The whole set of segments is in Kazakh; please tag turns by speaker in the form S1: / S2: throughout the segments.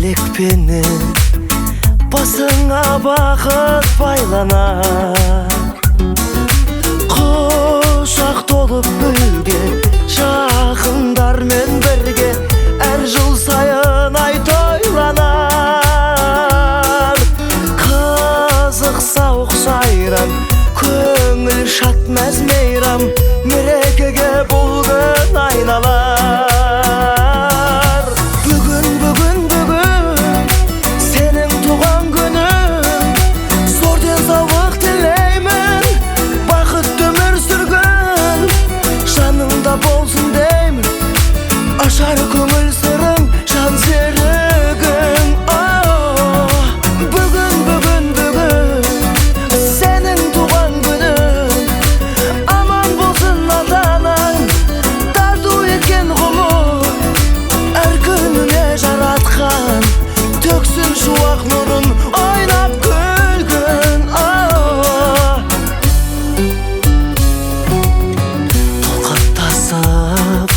S1: Тілекпенен басыңа бақыт байланар. Құшақ толып гүлге, жақындармен бірге әр жыл сайын ай тойланар. Қызық сауық сайран, көңіл шат мәз мейрам, мерекеге бұл күн айналар. Бүгін, бүгін, бүгін сенің туған күнің, зор денсаулық тілеймін, бақытты өмір сүргін, жаныңда болсын деймін, ашар көңіл сырың, жан серігің. Бүгін, бүгін, бүгін сенің туған күнің, аман болсын ата-анаң, тарту еткен ғұмыр, әр күніне жаратқан, төксін шуақ нұрын, ойнап күлгін. Толқып тасып,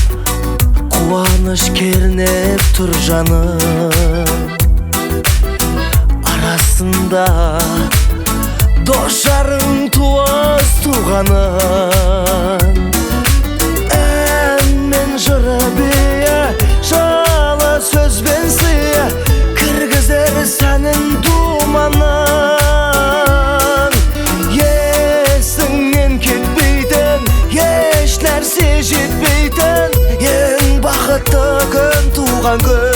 S1: қуаныш кернеп тұр жаным, арасында дос жарың, туыс туғаның, ән мен жыры биі, жылы сөзбен сыйы, кіргізер сәнін думанын. Есіңнен кетпейтін, еш нәрсе жетпейтін, ең бақытты күн туған күн.